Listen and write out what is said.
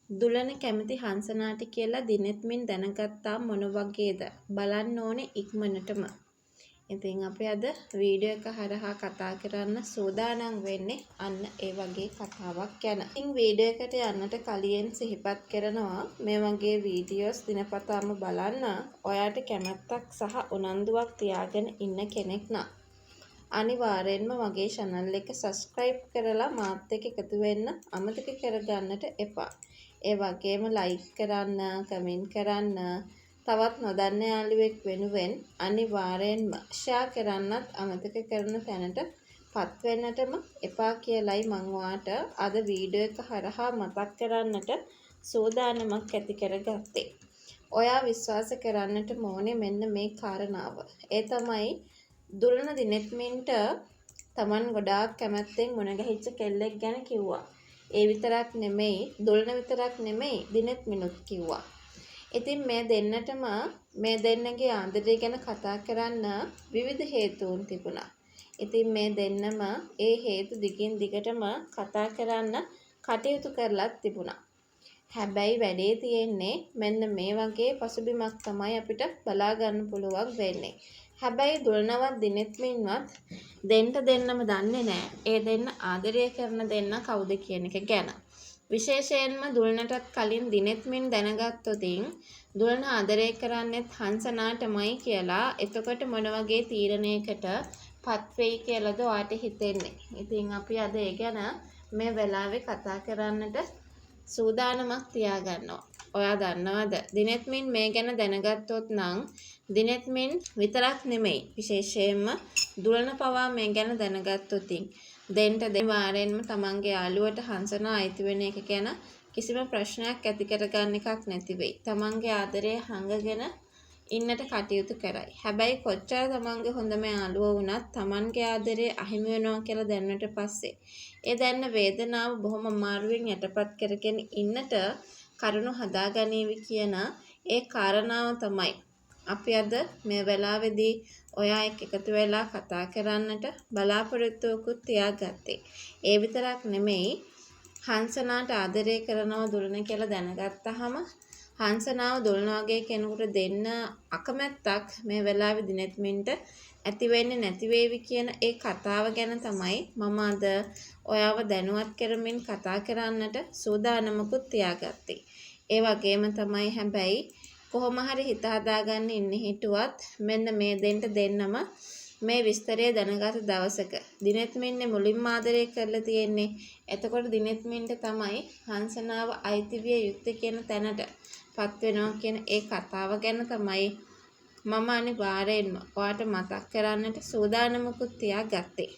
දුලන කැමති හංසනාට කියලා දිනෙත්මින් දැනගත්තා මොන වගේද බලන්න ඕනේ ඉක්මනටම. ඉතින් අපි අද වීඩියෝ එක හරහා කතා කරන්න සූදානම් වෙන්නේ අන්න ඒ වගේ කතාවක් ගැන. ඉතින් වීඩියෝ එකට යන්නට කලින් සිහිපත් කරනවා මේ වගේ වීඩියෝස් දිනපතාම බලන්න ඔයාට කැමැත්තක් සහ උනන්දුවක් තියාගෙන ඉන්න කෙනෙක් නම් අනිවාර්යෙන්ම මගේ චැනල් එක සබ්ස්ක්‍රයිබ් කරලා මාත් එක්ක එකතු වෙන්න අමතක කරගන්නට එපා. ඒ වගේම ලයික් කරන්න, කමෙන්ට් කරන්න, තවත් නොදන්න යාළුවෙක් වෙනුවෙන් අනිවාර්යෙන්ම ෂෙයා කරන්නත් අමතක කරන තැනට පත් වෙන්නටම එපා කියලයි මං ඔයාට අද වීඩියෝ එක හරහා මතක් කරන්නට සූදානමක් ඇති කරගත්තේ. ඔයා විශ්වාස කරන්නට ඕනේ මෙන්න මේ කාරණාව. ඒ තමයි දුලන දිනෙත්මින්ට තමන් ගොඩාක් කැමැත්තෙන් මුණ ගැහිච්ච කෙල්ලෙක් ගැන කිව්වා. ඒ විතරක් නෙමෙයි, දුලන විතරක් නෙමෙයි, දිනෙත්මිනුත් කිව්වා. ඉතින් මේ දෙන්නටම මේ දෙන්නගේ ආදරය ගැන කතා කරන්න විවිධ හේතුන් තිබුණා. ඉතින් මේ දෙන්නම ඒ හේතු දිගින් දිගටම කතා කරන්න කටයුතු කරලත් තිබුණා. හැබැයි වැඩේ තියෙන්නේ මෙන්න මේ වගේ පසුබිමක් තමයි අපිට බලා ගන්න පුළුවන් වෙන්නේ. හැබැයි දුලනවත් දිනෙත්මින්වත් දෙන්න දෙන්නම දන්නේ නෑ ඒ දෙන්න ආදරය කරන දෙන්න කවුද කියන එක ගැන. විශේෂයෙන්ම දුලනටත් කලින් දිනෙත්මින් දැනගත්තොතින් දුලන ආදරය කරන්නෙත් හංසනාටමයි කියලා එතකොට මොන වගේ තීරණයකට පත් වෙයි කියලාද ඔයාට හිතෙන්නේ? ඉතින් අපි අද ඒ ගැන මේ වෙලාවේ කතා කරන්නට සූදානමක් තියාගන්නවා. ඔයා දන්නවද දිනෙත්මින් මේ ගැන දැනගත්තොත් නම් දිනෙත්මින් විතරක් නෙමෙයි, විශේෂයෙන්ම දුලන පවා මේ ගැන දැනගත්තොතින් දෙන්ට අනිවාර්යෙන්ම තමන්ගේ යාළුවට හංසනා අයිති වෙන එක ගැන කිසිම ප්‍රශ්නයක් ඇති කරගන්න එකක් නැති වෙයි. තමන්ගේ ආදරය හංගගෙන ඉන්නට කටයුතු කරයි. හැබැයි කොච්චර තමන්ගේ හොඳම යාළුවා වුණත් තමන්ගේ ආදරය අහිමි වෙනවා කියලා දැනුණට පස්සේ ඒ දැනෙන වේදනාව බොහොම අමාරුවෙන් යටපත් කරගෙන ඉන්නට කරුණු හදාගනීවි කියන ඒ කාරණාව තමයි අපි අද මේ වෙලාවේදී ඔයා එක්ක එකතු වෙලා කතා කරන්නට බලාපොරොත්තුවකුත් තියාගත්තේ. ඒ විතරක් නෙමෙයි, හංසනාට ආදරය කරනව දුලන කියලා දැනගත්තහම හංසනාව දුලන වගේ කෙනෙකුට දෙන්න අකමැත්තක් මේ වෙලාවේ දිනෙත්මින්ට ඇති වෙන්නේ නැති වේවි කියන ඒ කතාව ගැන තමයි මම අද ඔයාව දැනුවත් කරමින් කතා කරන්නට සූදානමකුත් තියාගත්තේ. ඒ වගේම තමයි හැබැයි කොහොම හරි හිත හදාගන්න ඉන්න හිටුවත් මෙන්න මේ දෙන්න දෙන්නම මේ විස්තරය දැනගත් දවසක දිනෙත්මින්නේ මුලින්ම ආදරය කරලා තියෙන්නේ. එතකොට දිනෙත්මින්ට තමයි හංසනාව අයිති විය යුත්තේ කියන තැනට පත් වෙනවා කියන ඒ කතාව ගැන තමයි මම අනිවාර්යෙන්ම ඔයාට මතක් කරන්නට සූදානමකුත් තියාගත්තේ.